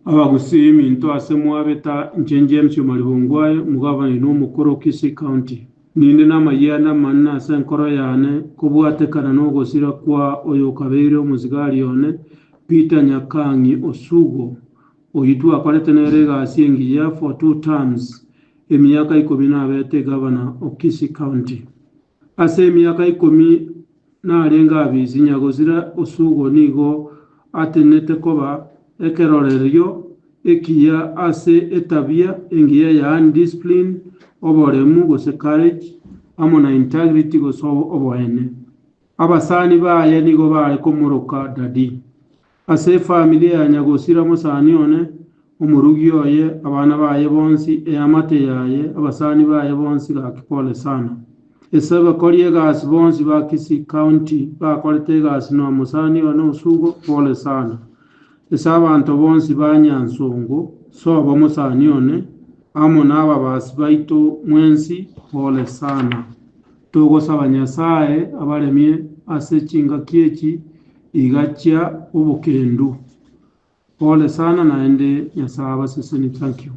Abagusii minto ase mwabeta inche James Omariba Ongwae, omogavana oino omokoro o Kisii County. Ninde namayianda amanene ase enkoro yane kobwatekana nogosira kwa oyokabeire omosigari one Peter Nyakang'i Osugo, oyio twakorete nere egasi engiya for two terms, emiaka ikomi nabete egavana o Kisii County. Ase emiaka ikomi narenge abisi, nyagosira Osugo nigo atenenete koba ekerorerio ekiya ase etabia engiya yaani discipline, oboremu gose courage, amo na integrity gose oboene. Abasani baye nigo bare komoroka Daddy. Ase efamilia ya nyagosira mosani one, omorugi oye, abana baye bonsi, eamate yaye, abasani baye bonsi gaki pole sana. Ase abakori egasi bonsi ba Kisii County bakorete egasi na mosani one Osugo, pole sana. Ase abanto bonsi ba Nyansongo, sobo mosani one, amo na ababasi baito mwensi, pole sana. Togosaba Nyasaye abaremie ase chingaki echi iga chia obokendu. Pole sana naende Nyasaye abaseseni. Thank you.